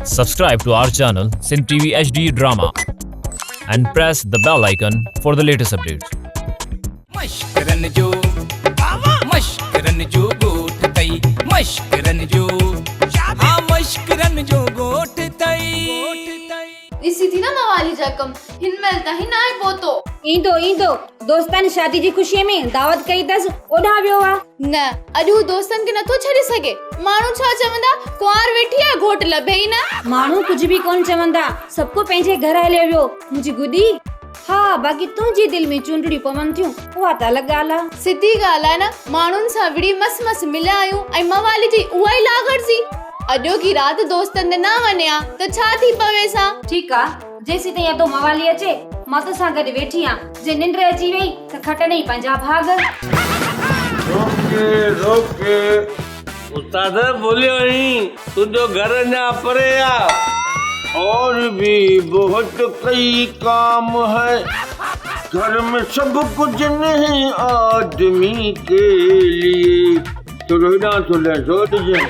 Subscribe to our channel Sindh TV HD Drama and press the bell icon for the latest updates. مشڪرن جو مشڪرن جو ڳوٺ تئي مشڪرن جو ها مشڪرن جو ڳوٺ تئي. ڏسي ٿي نه موالي جا ڪم هن مهل تائين ناهي پهتو. ايندو ايندو دوستن شادي جي خوشي ۾ دعوت ڪئي اٿس اوڏانهن ويو آ. نه اڄ هو دوستن کي نٿو ڇڏي سگهي. ماڻهو ڇا چوندا ڪنوار ويٺي آ گهوٽ لڀي ئي نه. ماڻهو ڪجهه به ڪونه چوندا سڀ ڪو پنهنجي گهر هليو ويو منهنجي گڏي. ها باقي تنهنجي دل ۾ چونڊڙيون پون ٿيون اها ته الڳ ڳالهه آ. سڌي ڳالهه آهي نه ماڻهن سان وڙهي مس مس مليا آهيون ۽ موالي جي اها ئي لاغرضي. اڄوڪي رات دوستن تي نه وڃي ها ته ڇا ٿي پويس ها. ٺيڪ آ جيسيتائين ادو موالي اچي مان توسان گڏ ويٺي آن جي ننڊ اچي وئي ته کٽن ئي پنهنجا ڀاڳ. روڪي روڪي. استاد ڀليو آهين تنهنجو گهر اڃا پري آ. اور ڀي بهت ڪئي ڪام هي گهر ۾ سڀ ڪجهه نهين آدمي ڪي ليي. ٿورو هيڏانهن ٿو لهين ٿو ڏجين.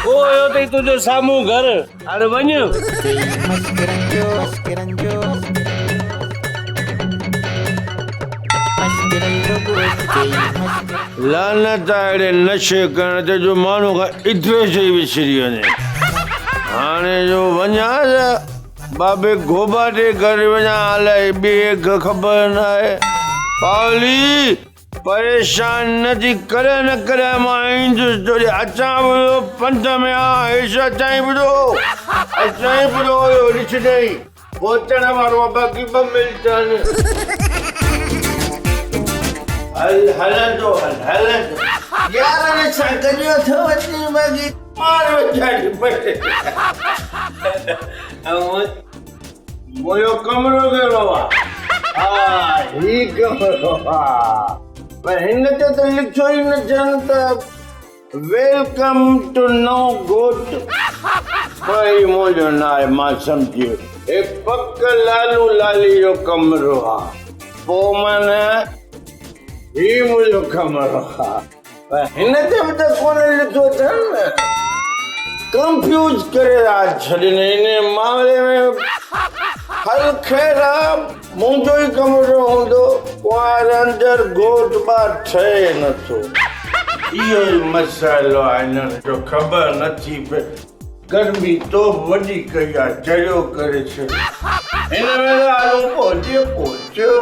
او اهو اٿئي تنهنجو سامهون گهر هاڻي وڃ. لعنت آ اهڙي نشي ڪرڻ تي جو ماڻهو کان ادريس ئي وسري وڃي. هاڻي جو وڃان ته بابي گهوٻاٽي گهر وڃان الائي ٻئي کي خبر ناهي. پاولي پريشان نه ٿي ڪڏهن نه ڪڏهن مان ايندس توڏي اچان به ٿو پنڌ ۾ آ هيس اچان ئي به ٿو اچان ئي به ٿو اهو ڏسجئين پهچڻ وارو آ باقي ٻه منٽ آهن. هل هلندو هل هلندو يارن سان گڏيو ٿو وڃي باقي پاڻ ويچاري پٽ. منهنجو ڪمرو ڪهڙو آ؟ ها هي ڪمرو آ. پر هن تي ته لکيو ئي نه اٿن ته welcome two نئون ڳوٺ. پر هي منهنجو نه آهي مان سمجهي ويس. هي پڪ لالو لالي جو ڪمرو آ. پوء معنيٰ هي منهنجو ڪمرو آ. پر هن تي به ته ڪونه لکيو اٿن نه. ڪنفيوز ڪري ٿا ڇڏين ان معاملي ۾. هل خير آ منهنجو ئي ڪمرو هوندو ڪنوار اندر گهوٽ ٻاهر ٺهي نٿو. اهو ئي مسئلو آ هنن جو خبر نٿي پئي. گرمي تو به وڏي ڪئي آ چريو ڪري ڇڏيو. هن ۾ ته هلون پهچي پهچيو.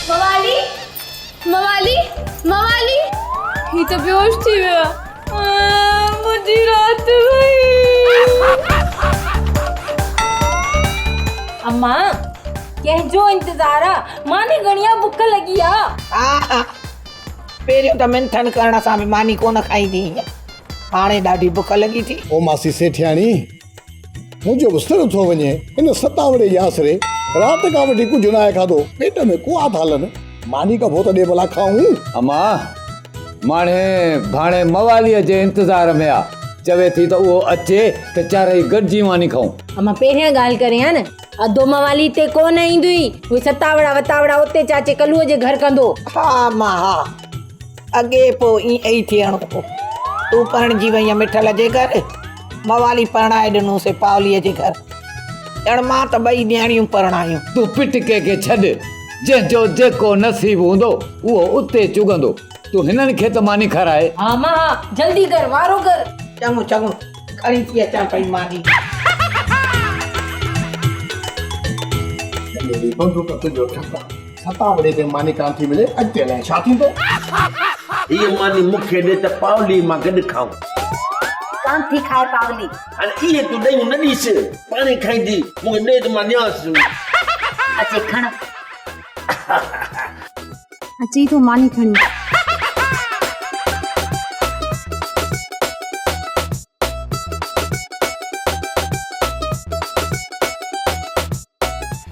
موالي موالي موالي هي ته بيهوش ٿي ويو آ منهنجي رات وئي. امان ڪنهن جو انتظار آ ماني گهڻي آ بک لڳي آ. ها ها پهريون ته منٿن ڪرڻ سان به ماني ڪونه کائيندي هئين هاڻي ڏاڍي بک لڳي ٿي. او ماسي سيٺياڻي منهنجو به سر ٿو وڃي ان ستاوڙي جي آسري رات کان وٺي ڪجهه ناهي کاڌو پيٽ ۾ ڪوئا ٿا هلن ماني ڪا ڀوت ڏي ڀلا کائون. امان ماڻهي ڀاڻي مواليء جي انتظار ۾ آ چوي ٿي ته اهو اچي ته چارئي گڏجي ماني کائون. امان پهريان ڳالهه ڪري ها نه اڌو موالي هتي ڪونه ايندو ئي اهي ستاوڙا وتاوڙا اتي چاچي ڪلوء جي گهر ڪندو. ها امان ها اڳي پوء ائين ئي ٿيڻو هو. تون پرڻجي وئينء مٺل جي گهر، موالي پرڻائي ڏنوسين پاوليء جي گهر. ڄڻ مان ته ٻئي نياڻيون پرڻايون. تون پٽڪي کي ڇڏ، جنهن جو جيڪو نصيب هوندو، اهو اتي چڳندو. تون هنن کي ته ماني کارائي. ها مان ها، جلدي ڪر، وارو ڪر. چڱو چڱو، کڻي ٿي اچان پئي ماني. ٻيڙي بندوق تنهنجو ٺڪا. ستان وڙي تي ماني ڪانه ٿي ملي، اڳتي الائي ڇا ٿيندو. هيء ماني مون کي ڏي ته پاوليء مان گڏ کائون. ڪانه ٿي کائي پاولي. هاڻي اهي تون ڏيون نه ڏيس، پاڻهي کائيندي، مون کي ڏي ته مان ڏيانس. اچي کڻ. اچي ٿو ماني کڻي.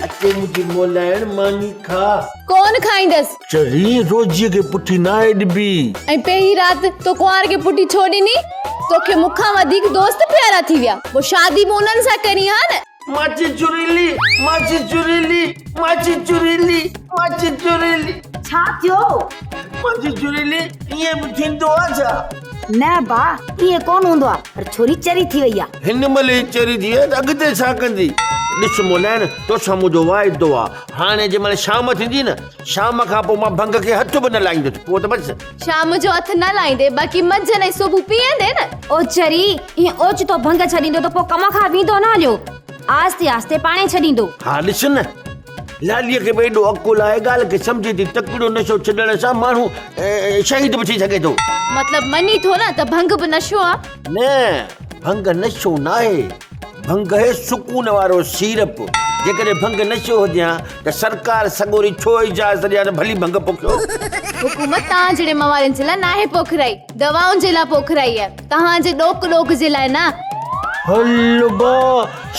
اچي منهنجي مولائڻ ماني کاء. ڪونه کائيندس. چري روزيء کي پٺي ناهي ڏبي. ۽ پهرين رات تو ڪنوار کي پٺي ڇو ڏني؟ توکي مون کان وڌيڪ دوست پيارا ٿي ويا. پوء شادي به انهن سان ڪرين ها نه. ماڇي چوريلي، ماڇي چوريلي، ماڇي چوريلي، ماڇي چوريلي. ڇا ٿيو؟ ماڇي چوريلي، ائين به ٿيندو آ ڇا؟ نه با، ائين ڪونه هوندو آ، پر ڇوري چري ٿي وئي آ. هن مهل ئي چري ٿي وئي ته اڳتي ڇا ڪندي؟ ڏس مولائڻ، توسان منهنجو واعدو آ، هاڻي جنهن مهل شام ٿيندي نه، شام کان پوء مان ڀنگ کي هٿ به نه لائيندس، پوء ته بس. شام جو هٿ نه لائيندي، باقي منجهند ۽ صبح پيئندي نه. او چري، ائين اوچتو ڀنگ ڇڏيندو ته پوء ڪم کان ويندو نه هليو. آهستي آهستي پاڻهي ڇڏيندو. ها ڏس نه، لاليء کي به ايڏو عقل آهي، ڳالهه کي سمجهي ٿي، تڪڙو نشو ڇڏڻ سان ماڻهو شهيد به ٿي سگهي ٿو. مطلب مڃي ٿو نه ته ڀنگ به نشو آ؟ نه، ڀنگ نشو ناهي، ڀنگ آهي سڪون وارو سيرپ. جيڪڏهن ڀنگ نشو هجي ها ته سرڪار سڳوري ڇو اجازت ڏئي ها ته ڀلي ڀنگ پوکيو. حڪومت توهان جهڙي موالين جي لاء ناهي پوکرائي، دوائن جي لاء پوکرائي آهي. توهان جي ڏوڪ ڏوڪ جي لاء نه. هل با،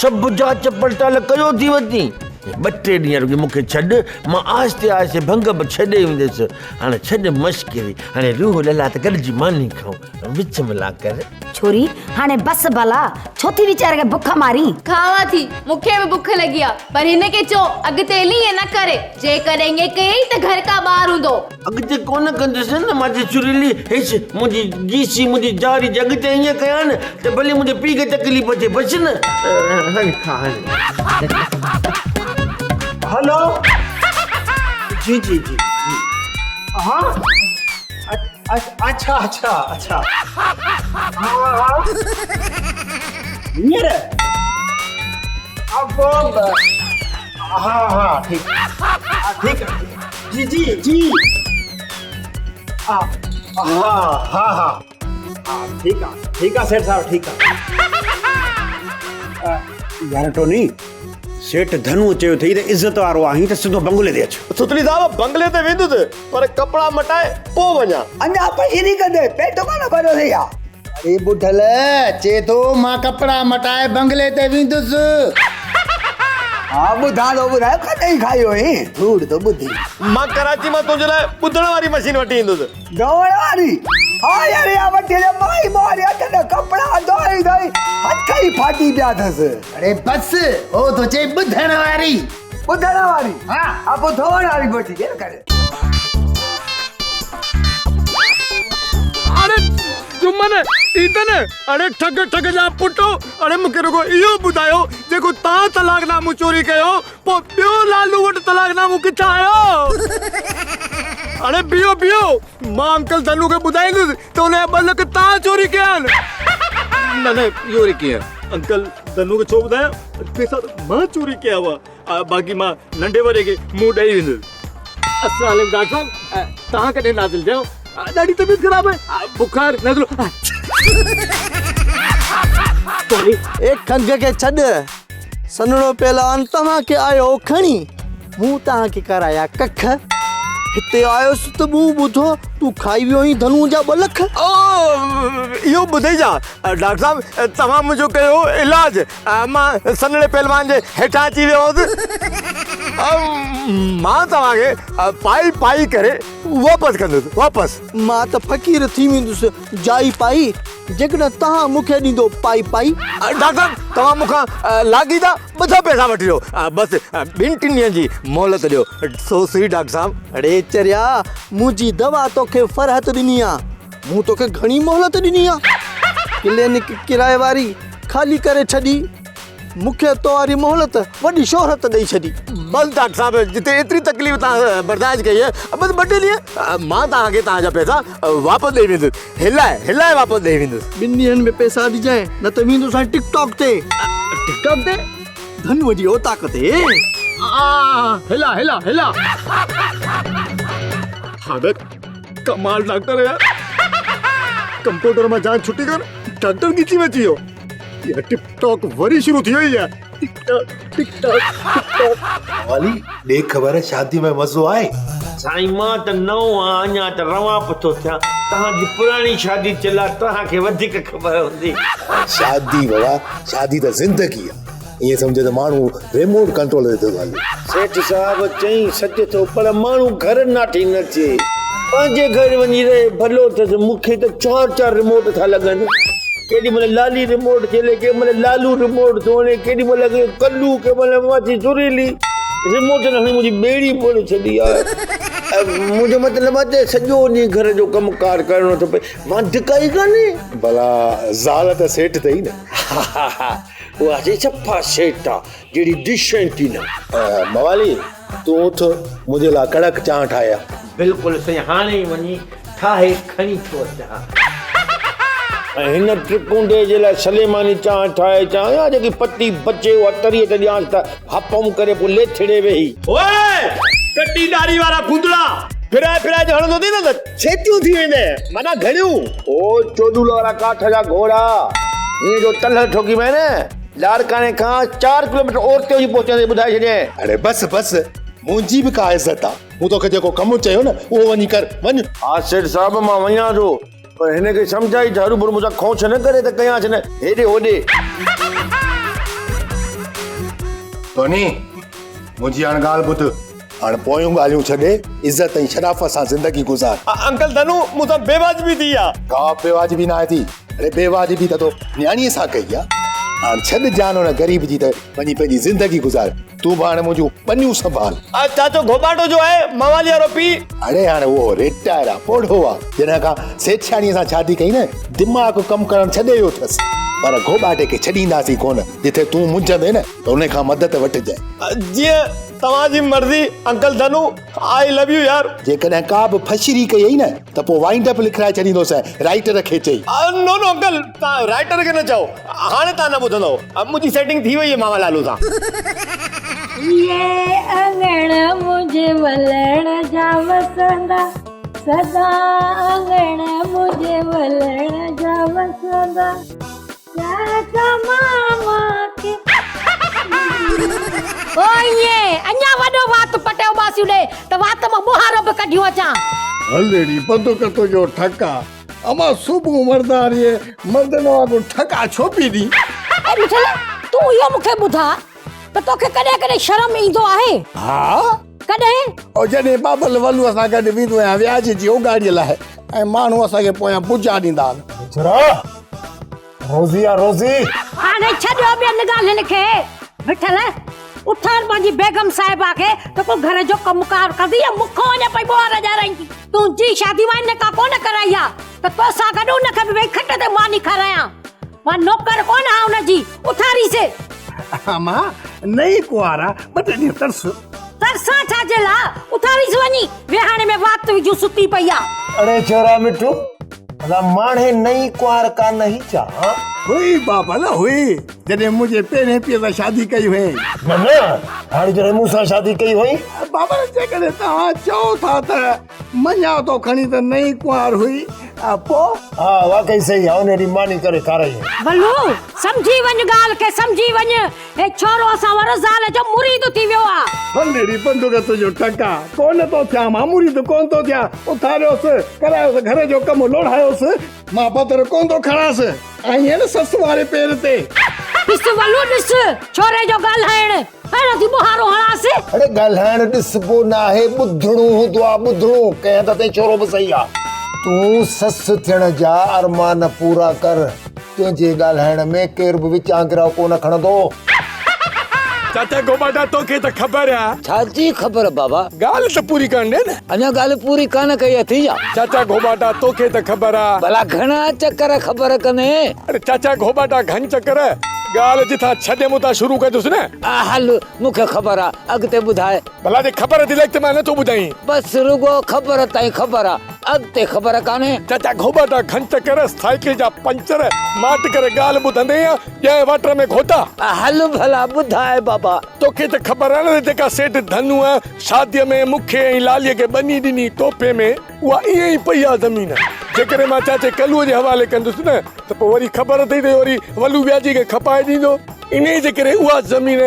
سڀ جاچ پڙتال ڪيو ٿي وتين. ٻه ٽي ڏينهن رڳي مون کي ڇڏ، مان آهستي آهستي ڀنگ به ڇڏي ويندس. هاڻي ڇڏ مشڪري، هاڻي روح لله ته گڏجي ماني کائون. وچ ملا ڪر. ڇوري، هاڻي بس ڀلا، ڇو ٿي ويچاري کي بک مارين؟ کاوان ٿي، مون کي به بک لڳي آ، پر هن کي چئو اڳتي هلي ائين نه ڪري، جيڪڏهن ائين ڪيائين ته گهر کان ٻاهر هوندو. اڳتي ڪونه ڪندس نه ماجي سريلي هيس منهنجي گيسي منهنجي جاري جي اڳتي ائين ڪيان نه ته ڀلي منهنجي پيء کي تڪليف اچي بس نه هاڻي کا هاڻي. هلو جي جي جي جي ها اڇا اڇا اڇا ها ها هينئر ها ها ٺيڪ ٺيڪ جي جي جي ها ها ها ها ٺيڪ آ ٺيڪ آ سيٺ صاحب ٺيڪ آ. يار ٽوني سيٺ ڌنوء چيو اٿئي ته عزت وارو آهين ته سڌو بنگلي تي اچ. ستلي صاحب بنگلي تي ويندس پر ڪپڙا مٽائي پوء وڃان. اڃا پشري ڪندي پيٽ ڪونه ڀريو اٿئي ڇا؟ اڙي ٻڍل چئي ٿو مان ڪپڙا مٽائي بنگلي تي ويندس. ها ٻڌان ٿو ٻڌايو ڪڏهن کائي ويو هئين؟ ڌوڙ ٿو ٻڌي. مان ڪراچي مان تنهنجي لاء ٻڌڻ واري مشين وٺي ايندس. ڌوئڻ واري؟ ها يار اها وٺي ڏي مائي ماري اٺ ڏهه ڪپڙا ڌوئي ڌوئي هٿ ئي ڦاٽي پيا اٿس. اڙي بس هو ٿو چئي ٻڌڻ واري. ٻڌڻ واري؟ ها ها پوء ڌوئڻ واري به وٺي ڏي نه ڪري. اڙي جمن، عيدن، اڙي ٺڳ ٺڳ جا پٽو، اڙي مون کي رڳو اهو ٻڌايو جيڪو تان طلاق نامو چوري ڪيو، پوء ٻيو لالو وٽ طلاق نامو ڪٿان آيو؟ اڙي بيهو بيهو، مان انڪل ڌنو کي ٻڌائيندس ته ان جا ٻه لک تان چوري ڪيا آهن. نه نه اهو وري ڪيئن؟ انڪل ڌنو کي ڇو ٻڌايان؟ پئسا ته مان چوري ڪيا هئا. باقي مان ننڍي وڏي کي منهن ڏئي ويندس. السلام عليڪم ڊاڪٽر صاحب توهان ڪڏهن نازل ٿيا ڏاڍي طبيعت خراب آهي بخار نزلو. اي کنگهه کي ڇڏ سنهڙو پهلوان توهان کي آيو هو کڻي مون توهان کي ڪرايا ڪک هتي آيس ته مون ٻڌو تون کائي ويو آهين ڌنوء جا ٻه لک. او اهو ٻڌئي ڇا ڊاڪٽر صاحب توهان منهنجو ڪيو علاج مان سنهڙي پهلوان جي هيٺان اچي ويو هوس. مان توهان کي پائي پائي ڪري واپس ڪندس، واپس. مان ته فقير ٿي ويندس جائي پائي، جيڪڏهن توهان مون کي ڏيندو پائي پائي. ڊاڪٽر صاحب، توهان مون کان لاڳيتا ٻڌا پئسا وٺي ويو، بس ٻن ٽن ڏينهن جي مهلت ڏيو. سو سوئي ڊاڪٽر صاحب. اڙي چريا، منهنجي دوا توکي فرحت ڏني آ. مون توکي گهڻي مهلت ڏني آ. ڪلينڪ ڪرائي واري خالي ڪري ڇڏي. مون کي تو واري مهلت وڏي شهرت ڏئي ڇڏي. بس ڊاڪٽر صاحب جتي ايتري تڪليف توهان برداشت ڪئي آهي بس ٻه ٽي ڏينهن مان توهان کي توهان جا پئسا واپس ڏئي ويندس. هلائي هلائي واپس ڏئي ويندس. ٻن ڏينهن ۾ پئسا ڏجانء نه ته ويندوسانء ٽڪ ٽاڪ تي. ٽڪ ٽاڪ تي؟ ڌنوء جي اوطاق تي. هلا هلا هلا. ها ڪمال ڊاڪٽر يار ڪمپيوٽر مان جان ڇٽي ڪر ڊاڪٽر ڳچي ۾ اچي ويو اها ٽڪ ٽاڪ وري شروع ٿي وئي آهي ٽڪ ٽاڪ ٽڪ ٽاڪ ٽڪ ٽاڪ. والي ڏي خبر شادي ۾ مزو آهي. سائين مان ته نئون آهيان اڃا ته روان به ٿو ٿيان توهان جي پراڻي شادي ٿيل آهي توهان کي وڌيڪ خبر هوندي. شادي بابا شادي ته زندگي آ ائين سمجهه ته ماڻهو ريموٽ ڪنٽرول تي ٿو هلي. سيٺ صاحب چئين سچ ٿو پر ماڻهو گهر ناٺي نه ٿئي پنهنجي گهر وڃي رهي ڀلو اٿس مون کي ته چار چار ريموٽ ٿا لڳن ڪيڏي مهل لالي ريموٽ ٿي هلي ڪيڏي مهل لالو ريموٽ ٿو هڻي ڪيڏي مهل ڪلو ڪيڏي مهل ماڇي سريلي ريموٽ نه هڻي منهنجي ٻيڙي ٻوڙي ڇڏي آهي. منهنجو مطلب آهي ته سڄو ڏينهن گهر جو ڪم ڪار ڪرڻو ٿو پئي، واندڪا ئي ڪانهي. ڀلا زال ته سيٺ اٿئي نه؟ ها ها ها اها سي صفا سيٺ آ، جهڙي ڊش اينٽينا. موالي تون اٿ منهنجي لاء ڪڙڪ چانهه ٺاهي آ. بلڪل سائين هاڻي ئي وڃي ٺاهي کڻي ٿو اچان. ۽ هن ٽرڪونڊي جي لاء سليماني چانهه ٺاهي اچان يا جيڪي پتي بچي اها تريء تي ڏيانس ته هپم ڪري پوء ليٿڙي ويهي. اوئي! ڪٽي ڏاڙهي وارا ڦوندڙا! ڦرائي ڦرائي جو هڻندو اٿئي نه ته ڇيتيون ٿي ويندء، معنيٰ گهڻيون. او چوڏول وارا ڪاٺ جا گهوڙا! ائين جو تلهه ٺوڪي پئي نه، لاڙڪاڻي کان چار ڪلوميٽر اورتي وڃي پهچندين ٻڌائي ڇڏيانء. اڙي بس بس! منهنجي به ڪا عزت آ. مون توکي جيڪو ڪم چيو نه اهو وڃي ڪر، وڃ. ها سيٺ صاحب مان وڃان ٿو پر هن کي سمجهائي ته هروڀرو مون سان کونڇ نه ڪري ته ڪيانس نه هيڏي هوڏي. ٽوني، منهنجي هاڻ ڳالهه ٻڌ. هاڻ پويون ڳالهيون ڇڏي عزت ۽ شرافت سان زندگي گذار. انڪل ڌنو، مون سان بيواجبي ٿي آ. ڪا بيواجبي ناهي ٿي. اڙي بيواجبي ته تو نياڻيء سان ڪئي آ. هاڻ ڇڏ جان ان غريب جي ته وڃي پنهنجي زندگي گذار. تون به هاڻي منهنجون ٻنيون سنڀال. چاچو گهوٻاٽو جو آهي موالي وارو پيء. اڙي هاڻي اهو ريٽائر آ، پوڙهو آ. جڏهن کان سيٺياڻيء سان شادي ڪئي نه، دماغ ڪم ڪرڻ ڇڏي ويو اٿس. پر گهوٻاٽي کي ڇڏينداسين ڪونه. جتي تون منجهندين نه ته ان کان مدد وٺجانء. جيئن توهان جي مرضي uncle Dhano, I love you يار. جيڪڏهن ڪا به ڦشري ڪئي اٿئي نه ته پوء وائنڊ اپ لکرائي ڇڏيندوسانء رائيٽر کي چئي. نو نو انڪل توهان رائيٽر کي نه چئو. هاڻي توهان نه ٻڌندؤ. منهنجي سيٽنگ ٿي وئي آهي ماما لالو سان. هي اڱڻ منهنجي ولڻ جا وسندا سدا اڱڻ منهنجي ولڻ جا وسندا چاچا ماما کي. او ائين اڃا وڏو وات پٽيو ٻاسيون ڏي ته وات مان ٻوهارو به ڪڍيون اچان. هلڙي بند ڪر تنهنجو ٺڪا. امان صبح مرداريء مردن وانگر ٺڪا ڇو پي ڏين؟ اي مٺل تون اهو مون کي ٻڌاء ته توکي ڪڏهن ڪڏهن شرم ايندو آهي؟ ها. ڪڏهن؟ او جڏهن بابل ولوء سان گڏ ويندو آهيان وياج جي اوڳاڙيء لاء ۽ ماڻهو اسان کي پويان بجا ڏيندا آهن. ڇورا روزي آ روزي. هاڻي ڇڏيو ٻين ڳالهين کي. مٺل اٿار پنهنجي بيگم صاحبه کي ته ڪو گهر جو ڪم ڪار ڪندي يا مون کان اڃا پئي ٻوهار ڏيارائيندي. تنهنجي شادي مان هن کان ڪونه ڪرائي آ ته توسان گڏ ان کي به ويهي کٽ تي ماني کارايان. مان نوڪر ڪونه آهيان ان جي. اٿاريس. امان نئين ڪنوار آ ٻه ٽي ڏينهن ترس. ترسان ڇا جي لاء؟ اٿاريس وڃي ويهاڻي ۾ وات وجهيون ستي پئي آ. اڙي ڇورا مٺو ڀلا ماڻهي نئين ڪنوار ڪانه هئي ڇا؟ هئي بابل هئي جڏهن منهنجي پهرين پيء سان شادي ڪئي هئائين. نه نه هاڻي جڏهن مون سان شادي ڪئي هئائين. بابل جيڪڏهن توهان چئو ٿا ته مڃان ٿو کڻي ته نئين ڪنوار هئي پوء؟ ها واقعي صحيح آ ان ڏينهن ماني ڪري کارائي هئي. بلو سمجهي وڃ ڳالهه کي سمجهي وڃ هي ڇورو اسان وارو زال جو مريد ٿي ويو آ. هلڙي بندوق تنهنجو ٽڪا ڪونه ٿو ٿيان مان مريد ڪونه ٿو ٿيان اٿاريوس ڪرايوس گهر جو ڪم لوڙهايوس مان پٿر ڪونه ٿو کڻانس آئين نه سس واري پير تي. ڏس ولو ڏس ڇوري جو ڳالهائڻ اهڙو ٿي ٻوهارو هڻانس. اڙي ڳالهائڻ ڏسبو ناهي ٻڌڻو هوندو آ ٻڌڻو ڪنهن هنڌ تائين ڇورو به صحيح آ. تون سس ٿيڻ جا ارمان پورا ڪر تنهنجي ڳالهائڻ ۾ ڪير به وچانگرا ڪونه کڻندو. چاچا گوباٽا توکي ته خبر آ. ڇا جي خبر بابا؟ ڳالهه ته پوري ڪرڻ ڏي نه. اڃا ڳالهه پوري ڪانه ڪئي اٿئي ڇا؟ چاچا گهوٻاٽا توکي ته خبر آ. ڀلا گهڻا چڪر خبر ڪندين؟ اڙي چاچا گهوٻاٽا گهن چڪر، ڳالهه جتان ڇڏيم اتان شروع ڪندس نه. هل مون کي خبر آ، اڳتي ٻڌاء. ڀلا جي خبر ٿي لڳي ته مان نٿو ٻڌائين. بس رڳو خبر تائين خبر آ، اڳتي خبر ڪانهي. چاچا گهوٻاٽا گهن چڪر، سائيڪل جا پنچر، ماٺ ڪري ڳالهه ٻڌندين يا ڄائي واٽر ۾ گهوٽا. هل ڀلا ٻڌاء بابا. توکي ته خبر آ نه ته جيڪا سيٺ ڌنوء شاديء ۾ مون کي ۽ لاليء کي ٻني ڏني تحفي ۾، اها ائين ئي پئي آ زمين. جيڪڏهن مان چاچي ڪلوء جي حوالي ڪندس نه ته پوء وري خبر اٿئي ته وري ولو وياجي کي کپائي ڏيندو. انهيء جي ڪري اها زمين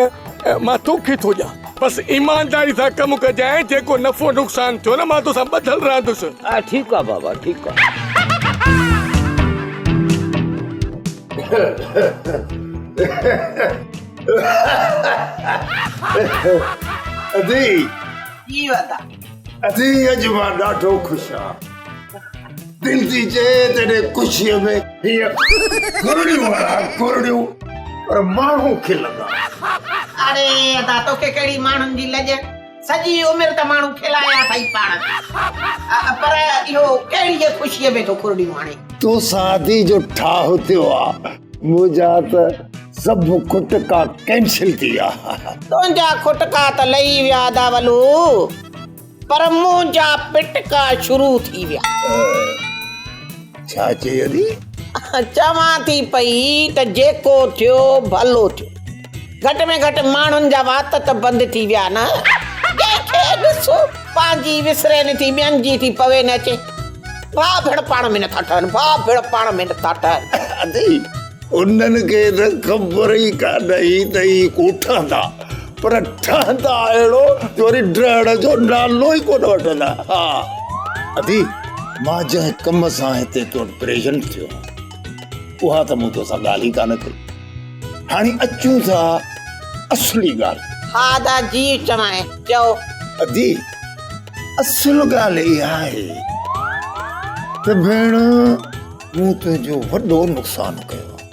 مان توکي ٿو ڏيان. بس ايمانداري سان ڪم ڪجانء، جيڪو نفعو نقصان ٿيو نه مان توسان ٻڌل رهندس. ٺيڪ آ بابا ٺيڪ آ. ادي جي ادا ادي اڄ مان ڏاڍو خوش آهيان دل ٿي چئي تڏهن خوشيء ۾ هيئن گرڙيون هڻان گرڙيون پر ماڻهو کلندا. اڙي ادا توکي ڪهڙي ماڻهن جي لڄ، سڄي عمر ته ماڻهو کلايا اٿئي پاڻ کي. پر اهو ڪهڙيء خوشيء ۾ ٿو کرڙيون هڻين؟ توسان ادي جو ٺاهه ٿيو آ، منهنجا ته سڀ کٽڪا ڪينسل ٿي ويا. تنهنجا کٽڪا ته لهي ويا ادا ولو، پر منهنجا پٽڪا شروع ٿي ويا. ڇا چئي ادي؟ چوان ٿي پئي ته جيڪو ٿيو ڀلو ٿيو. گهٽ ۾ گهٽ ماڻهن جا وات ته بند ٿي ويا نه. جنهن کي ڏس پنهنجي وسري نه ٿي ٻين جي ٿي پوي نه اچي. ڀاء ڀيڻ پاڻ ۾ نٿا ٺهن، ڀاء ڀيڻ پاڻ ۾ نٿا ٺهن. ادي انهن کي ته خبر ئي ڪانه هئي ته هي ڪو ٺهندا، پر ٺهندا اهڙو جو وري ڊهڻ جو نالو ئي ڪونه وٺندا. ها ادي مان جنهن ڪم سان هتي تو وٽ پريزنٽ ٿيو آهيان، اها ته مون توسان ڳالهه ئي ڪانه ڪئي. هاڻي اچون ٿا اصلي ڳالهه. ها ادا جيء چوانء، چئو. ادي اصل ڳالهه اها آهي ته ڀيڻ مون تنهنجو وڏو نقصان ڪيو آهي،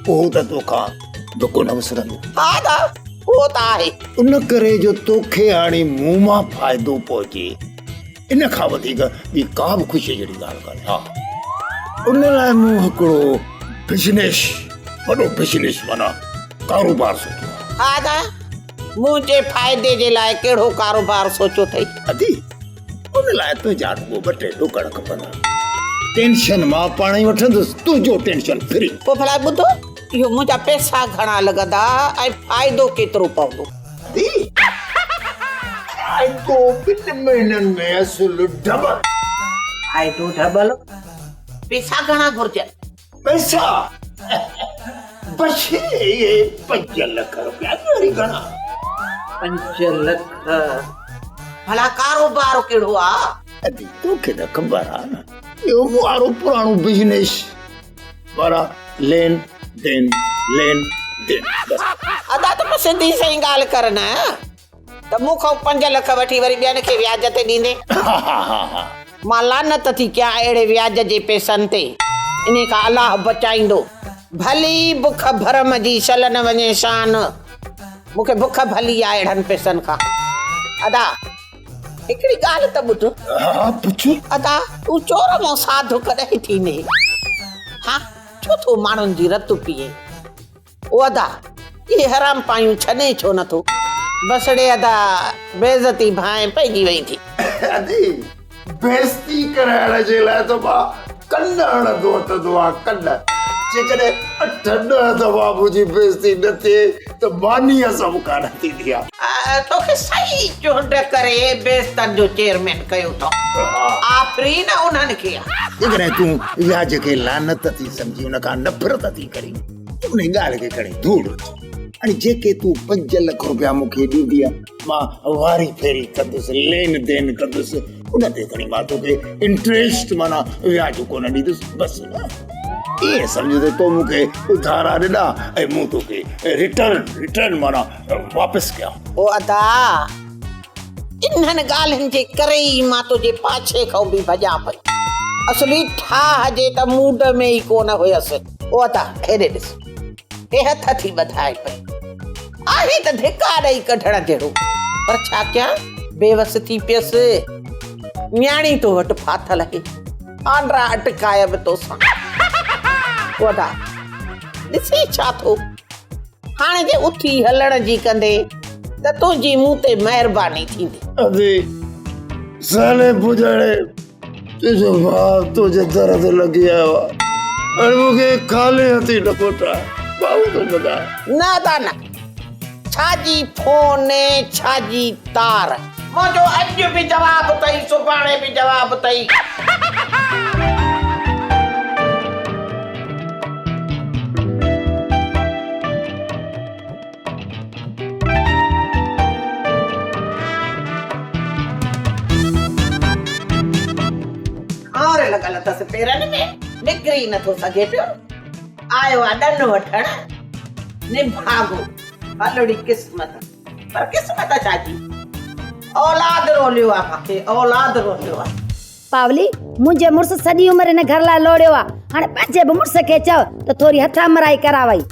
اهو ته توکان به ڪونه وسرندو. ها ادا اهو ته آهي. ان ڪري جو توکي هاڻي مون مان فائدو پهچي، ان کان وڌيڪ ٻي ڪا به خوشيء جهڙي ڳالهه ڪانهي. ها ان لاء مون هڪڙو بزنيس، وڏو بزنيس معنيٰ ڪاروبار سوچيو آهي. ها ادا منهنجي فائدي جي لاء ڪهڙو ڪاروبار سوچيو اٿئي؟ ادي ان لاء تنهنجا رڳو ٻه ٽي ڏوڪڙ کپندا. ٽينشن مان پاڻ ئي وٺندس، تنهنجو ٽينشن فري. پوء ڀلا ٻڌ، اهو منهنجا پئسا گهڻا لڳندا ۽ فائدو ڪيترو پوندو؟ ادي فائدو ٻن مهينن ۾ اصل ڊبل. فائدو ڊبل؟ پئسا گهڻا گهرجن؟ پئسا؟ بس اهي 5 لک روپيا، ٻيو وري گهڻا؟ 5 لک؟ ڀلا ڪاروبار ڪهڙو آ؟ ادي توکي ته خبر آ نه، اهو مون وارو پراڻو بزنس وارا لين دين، لين دين بس. ادا ته پوء سڌي سئين ڳالهه ڪر نه ته مون کان 5 لک وٺي وري ٻين کي وياج تي ڏيندين. مان لعنت ٿي ڪيان اهڙي وياج جي پئسن تي. انهي کان الله بچائيندو. ڀلي بک ڀرم جي شل نه وڃي شان. مون کي بک ڀلي آ اهڙن پئسن کان. ادا هڪڙي ڳالهه ته ٻڌ. ها پڇ. ادا تون چور مان ساڌ ڪڏهن ٿيندين؟ ها ڇو ٿو ماڻهن جي رت پيئين؟ او ادا اهي حرام پايون ڇڏين ڇو نه ٿو؟ بس ڙي ادا بيعزتي ڀانء پئجي وئي ٿي. ادي بيعزتي ڪرائڻ جي لاء ته مان ڪن هڻندو وتندو آهيان ڪن. جيڪڏهن اٺ ڏهه دفعا منهنجي بيعزتي نه ٿئي ته ماني هضم ڪانه ٿيندي آهي. توکي صحيح چونڊ ڪري بيعزتن جو چيئرمين ڪيو اٿئون. آفرين انهن کي. جيڪڏهن تون وياج کي لعنت ٿي سمجهين ان کان نفرت ٿي ڪرين ته انهي ڳالهه کي کڻي ڌوڙ وجهه. ۽ جيڪي تون 5 لک روپيا مون کي ڏيندينء مان واري ڦيري ڪندس، لين دين ڪندس، ان تي کڻي مان توکي انٽريسٽ معنيٰ وياج ڪونه ڏيندس، بس نه ائين سمجهه ته تو مون کي اڌارا ڏنا ۽ مون توکي ريٽرن، ريٽرن معنيٰ واپس ڪيا. او ادا! انهن ڳالهين جي ڪري ئي مان تنهنجي پاڇي کان به ڀڄان پئي. اصلي ٺاهه جي ته موڊ ۾ ئي ڪونه هيس. او ادا! هيڏي ڏس. هي هٿ ٿي ٻڌائي پئي. آهي ته ڌڪا ڏئي ڪڍڻ جهڙو، پر ڇا ڪيان، بيوس ٿي پيس. نياڻي تو وٽ ڦاٿل آهي، آنڊرا اٽڪايم توسان. او ادا! ڏسين ڇا ٿو؟ هاڻي جي اٿي هلڻ جي ڪندين ته تنهنجي مون تي مهرباني ٿيندي. ادي! سالي پڄاڻي تنهنجو ڀاء تنهنجي در تي لڳي آيو آهي ۽ مون کي خالي هٿي نه موٽاء. ڀائو ٿو ٻڌائي. نه ادا نه. ڇا جي فون ڇا جي تار. منهنجو اڄ به جواب اٿئي سڀاڻي به جواب اٿئي. آر لڳل اٿس پيرن ۾، نڪري نٿو سگهي پيو. آيو آ ڏن وٺڻ، نڀاڳو، هلڙي قسمت. پر قسمت ڇا جي؟ اولاد روليو آ مون کي، اولاد روليو آ. پاولي، منهنجي مڙس سڄي عمر هن گهر لاء لوڙيو آ، هاڻي پنهنجي به مڙس کي چئو ته ٿوري هٿ امرائي ڪراوئي.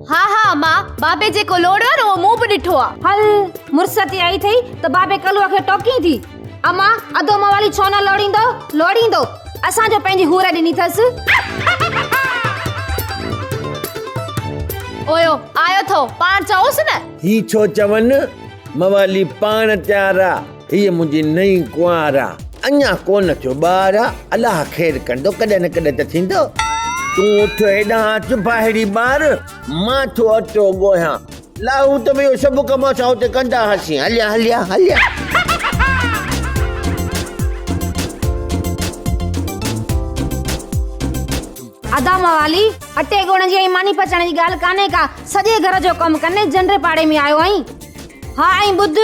ها ها امان، بابي جيڪو لوڙيو آ نه اهو مون به ڏٺو آ. هل، مڙس تي آئي اٿئي ته بابي ڪلوء کي ٽوڪين ٿي. امان، اڌو موالي ڇو نه لوڙيندو؟ لوڙيندو. اسان جو پنهنجي حور ڏني اٿس. اويو، آيو اٿو، پاڻ چئوس نه. هي ڇو چون، موالي پاڻ تيار آ. هيء منهنجي نئين ڪنوار آ. اڃا ڪونه ٿيو ٻار آ. الله خير ڪندو، ڪڏهن نه ڪڏهن ته ٿيندو. تون اٿ هيڏانهن اچ باهڙي ٻار، مان ٿو اٽو ڳوهيان. لاهوت ۾ اهو سڀ ڪم اسان اتي ڪندا هئاسين. هليا هليا هليا. ادا موالي، اٽي ڳوهڻ جي ۽ ماني پچائڻ جي ڳالهه ڪانهي ڪا. سڄي گهر جو ڪم ڪندي جنڊ پاڙي ۾ آيو آهين. ها ۽ ٻڌ،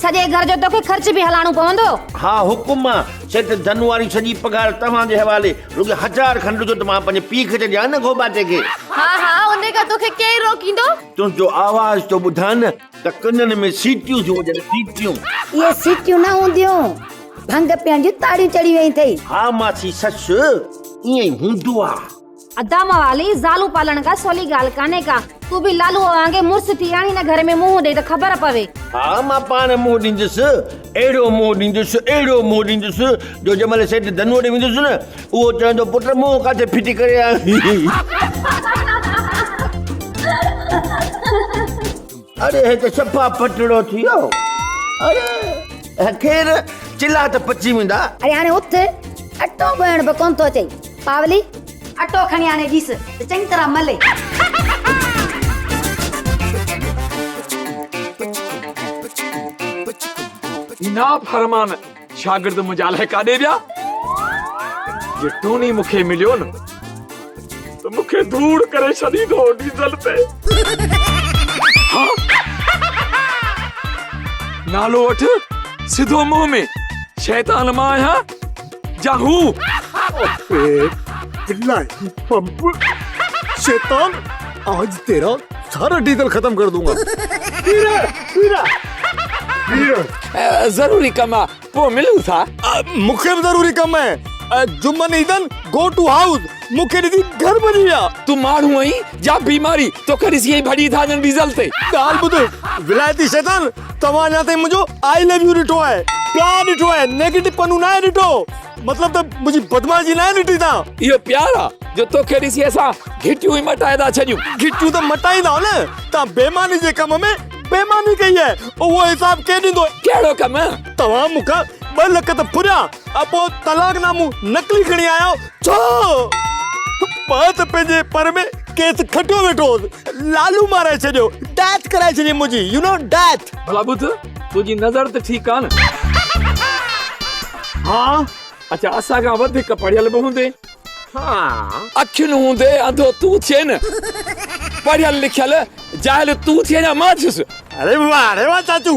سڄي گهر جو توکي خرچ به هلائڻو پوندو. ها حڪم آ، سيٺ ڌنو واري سڄي پگهار توهان جي حوالي، رڳي هزار کن ڏجو ته مان پنهنجي پيء کي ته ڏيان نه گهوٻاٽي کي. ها ها انهي کان توکي ڪير روڪيندو. تنهنجو آواز ٿو ٻڌان نه ته ڪنن ۾ سيٽيون ٿيون وڄن، سيٽيون. اهي سيٽيون نه هونديون، ڀنگ پيئڻ جون تاڙيون چڙهي ويون اٿئي. ها ماسي سس، ائين ئي هوندو آ. ادا موالي، زالون پالڻ ڪا سولي ڳالهه ڪانهي ڪا. تون به لالوء وانگي مڙس ٿي آڻي نه گهر ۾ منهن ڏي ته خبر پوي. ها مان پاڻ منهن ڏيندس، اهڙو منهن ڏيندس، اهڙو منهن ڏيندس جو جنهن مهل سيٺ ڌنوء ڏي ويندس نه، اهو چوندو پٽ منهن ڪاٿي ڦٽي ڪري آيو آهين. اڙي هي ته صفا پٽڙو ٿي ويو. اڙي خير چلا ته پچي ويندا. اڙي هاڻي اٿ، اٽو ڳوهڻ به ڪونه ٿو اچئي. پاولي، اٽو کڻي آڻي ڏيس ته چڱي طرح ملي. نافرمان شاگرد منهنجا الائي ڪاڏي ويا. جي ٽوني مون کي مليو نه ته مون کي ڌوڙ ڪري ڇڏيندو ڊيزل تي. ها نالو وٺ سڌو منهن ۾ شيطان مان آهيان جا هو. ابي پمپ شيطان آج تيرا سارا ڊيزل ختم ڪر دونگا. پيرا پيرا ضروري ڪم آ پوء ملون ٿا. مون کي به ضروري ڪم آهي. جمن عيدن گو ٽو هائوس مون کي ڏسي گهر ڀڄي ويا. تون ماڻهو آهين جا بيماري توکي ڏسي ائين ڀڄي ٿا وڃن ڊيزل تي. ڳالهه ٻڌ ولايتي شيطان توهان اڃا تائين منهنجو آئي لو يو ڏٺو آهي پيار ڏٺو آهي نيگيٽو پنو ناهي ڏٺو مطلب ته منهنجي بدمعاشي ناهي ڏٺي توهان. اهو پيار آ جو توکي ڏسي اسان گهٽيون ئي مٽائي ٿا ڇڏيون. گهٽيون ته مٽائيندؤ نه توهان بيماني جي ڪم ۾ بيماني ڪئي آهي اهو حساب ڪير ڏيندو؟ ڪهڙو ڪم؟ توهان مون کان 2 لک ته ڦريا ۽ پوء طلاق نامو نقلي کڻي آيا ڇو؟ مان ته پنهنجي پر ۾ ڪيس کٽيو ويٺو هوس لالو مارائي ڇڏيو ڊيٿ ڪرائي ڇڏي منهنجي you know death. ڀلا ٻڌ تنهنجي نظر ته ٺيڪ آ نه؟ ها. اڇا اسان کان وڌيڪ پڙهيل به هوندين؟ ها. اکين هوندي انڌو تون ٿئين نه؟ پڙهيل لکيل جاهل تون ٿئين يا مان ٿيس؟ اڙي واهه ڙي واهه چاچو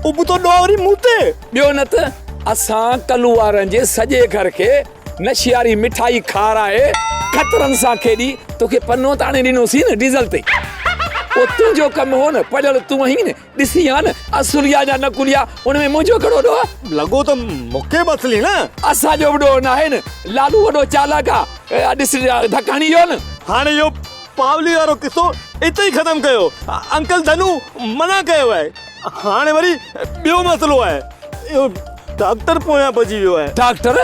ابتو ڏوهه وري مون تي. ٻيو نه ته اسان ڪلو وارن جي سڄي گهر کي نشياري مٺائي کارائي خطرن سان کيڏي توکي پنو ته آڻي ڏنوسين نه ڊيزل تي. اهو تنهنجو ڪم هو نه پڙهيل تون آهين نه ڏسين ها نه اصلي آ يا نقلي آ ان ۾ منهنجو ڪهڙو ڏوهه. لڳو ته مون کي به اصلي نه. اسان جو به ڏوهه ناهي نه لالو وڏو چالاڪ آ ڏس ڌڪ هڻي ويو نه. هاڻي اهو پاولي وارو قصو اتي ئي ختم ڪيو. انڪل ڌنو منع ڪيو آهي. هاڻي وري ٻيو مسئلو آهي. اهو ڊاڪٽر پويان پئجي ويو آهي. ڊاڪٽر؟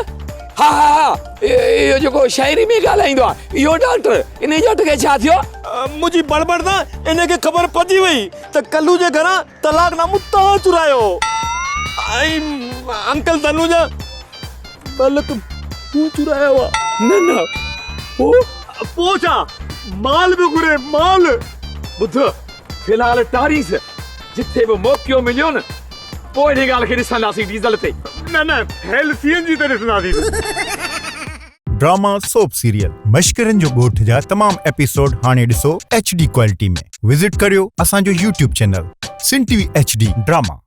ها ها ها اهو جيڪو شاعري ۾ ڳالهائيندو آهي اهو ڊاڪٽر. انهي ڄٽ کي ڇا ٿيو؟ منهنجي بڙبڙ تان ان کي خبر پئجي وئي ته ڪلو جي گهران طلاق نامو توهان چورايو هو ۽ انڪل ڌنو جا 2 لک مون چورايا هئا. نه نه پوء؟ پوء ڇا مال به گهري مال. ٻڌ في الحال ٽاريس جٿي به موقعو مليو نه پوء انهي ڳالهه کي ڏسنداسين ڊيزل تي. نه نه هيل سي اين جي تي ڏسنداسين. ڊراما سوپ سيريل مشڪرن جو ڳوٺ جا تمام ايپيسوڊ هاڻي ڏسو ايڇ ڊي ڪوالٽي ۾ وزٽ ڪريو اسان جو YouTube channel Sindh T V H D drama.